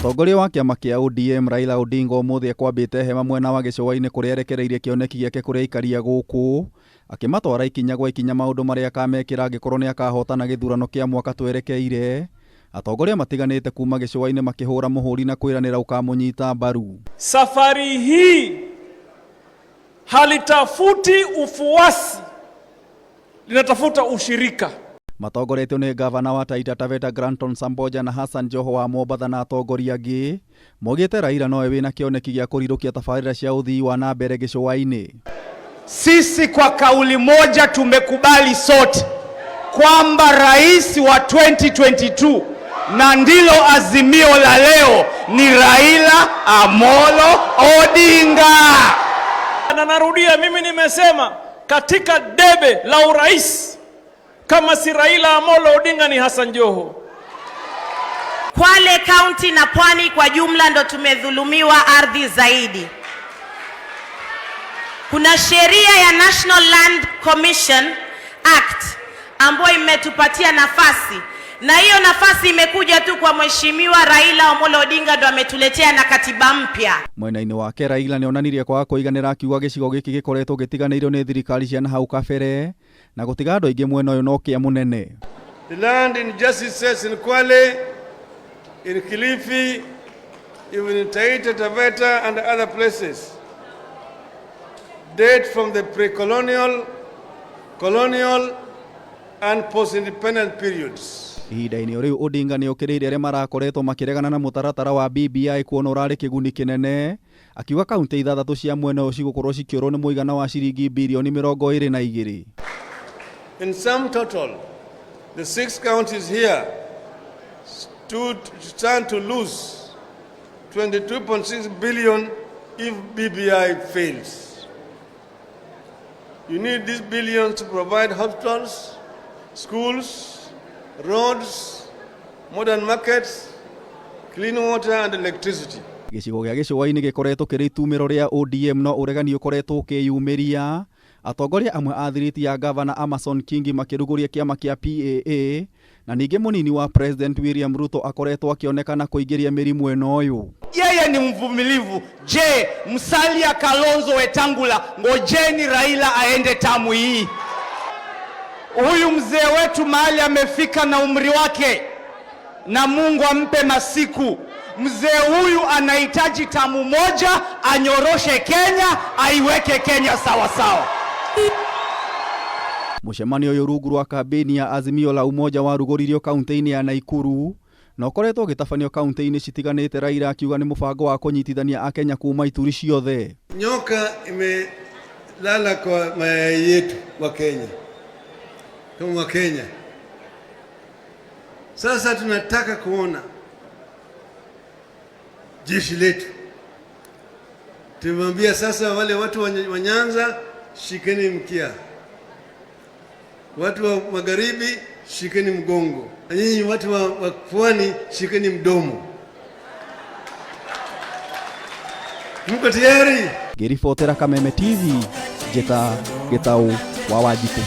Mũtongoria wa kĩama kĩa ODM Raila Odinga ũmũthĩ ekwambĩte hema mwena wa gĩcũa-inĩ kũrĩa erekereirie kĩoneki gĩake kũrĩ aikari a gũkũ, akĩmatwara ikinya gwa ikinya maũndũ marĩa akamekĩra angĩkorwo nĩ akahotana gĩthurano kĩa mwaka twerekeire. Atongoria matiganĩte kuma gĩcũa-inĩ makĩhũra mũhũri na kwĩranĩra ũkamũnyita mbaru. Safari hii halitafuti ufuasi, linatafuta ushirika. Matongoretio nĩ ngavana wa Taita Taveta Granton Samboja na Hassan Joho wa Mombatha na atongoria angĩ, maugĩte Raila nowe wĩna kĩoneki gĩa kũrirũkia tabarĩra cia ũthii wa na mbere gĩcũa-inĩ. Sisi kwa kauli moja tumekubali sote kwamba rais wa 2022 na ndilo azimio la leo ni Raila Amolo Odinga. Na narudia, mimi nimesema katika debe la urais kama si Raila Amolo Odinga ni Hassan Joho. Kwale County na Pwani kwa jumla ndo tumedhulumiwa ardhi zaidi. Kuna sheria ya National Land Commission Act ambayo imetupatia nafasi, na hiyo nafasi imekuja tu kwa Mheshimiwa Raila Amolo Odinga, ndo ametuletea na katiba mpya. Mwena-inĩ wake Raila nĩonanirie kwaga kũiganĩra akiuga gĩcigo gĩkĩ gĩkoretwo gĩtiganĩirio nĩ thirikari cia nahau kabere na gũtiga andũ aingĩ mwena ũyũ no kĩa mũnene. The land injustices in Kwale, in Kilifi, even in Taita Taveta and other places date from the pre-colonial, colonial and post-independent periods. Ihinda-inĩ o rĩu Odinga nĩ okĩrĩire arĩa marakoretwo makĩregana na mũtaratara wa BBI kuona ũrarĩ kĩguni kĩnene, akiuga kaunti ithathatũ cia mwena ũyũ cigũkorwo cikĩũrwo nĩ mũigana wa ciringi birioni 22. In sum total, the 6 counties here stand to lose 22.6 billion if BBI fails. You need these billions to provide hospitals, schools, roads, modern markets, clean water and electricity. Gĩcigo gĩa gĩcũa-inĩ gĩkoretwo kĩrĩ itumĩro rĩa ODM no ũregani ũkoretwo ũkĩyumĩria. Atongoria amwe a thiriti ya gavana Amason Kingi makĩrugũria kĩama kĩa PAA na ningĩ mũnini wa President William Ruto akoretwo akĩonekana kũingĩria mĩri mwena ũyũ. Yeye ni mvumilivu. Je, Musalia Kalonzo Wetangula, ngojeni Raila aende tamu hii. Huyu mzee wetu mahali amefika na umri wake, na Mungu ampe masiku. Mzee huyu anahitaji tamu moja, anyoroshe Kenya, aiweke Kenya sawa sawa. Mũcemanio ũyũ rungu rwa kambĩini ya Azimio la Umoja warugũririo kaunti-inĩ ya Naikuru na ũkoretwo ũgĩtabanio kaunti-inĩ citiganĩte. Raila akiuga nĩ mũbango wa kũnyitithania Akenya kuma ituri ciothe. Nyoka imelala kwa mayai yetu wa Kenya, kama wa Kenya. Sasa tunataka kuona jeshi letu. Tumemwambia sasa wale watu wa Nyanza, shikeni mkia, watu wa magharibi shikeni mgongo, na nyinyi watu wa pwani shikeni mdomo. Mko tayari? Ngĩribotera Kameme TV, Njĩta Gĩtaũ wa Wanjikũ.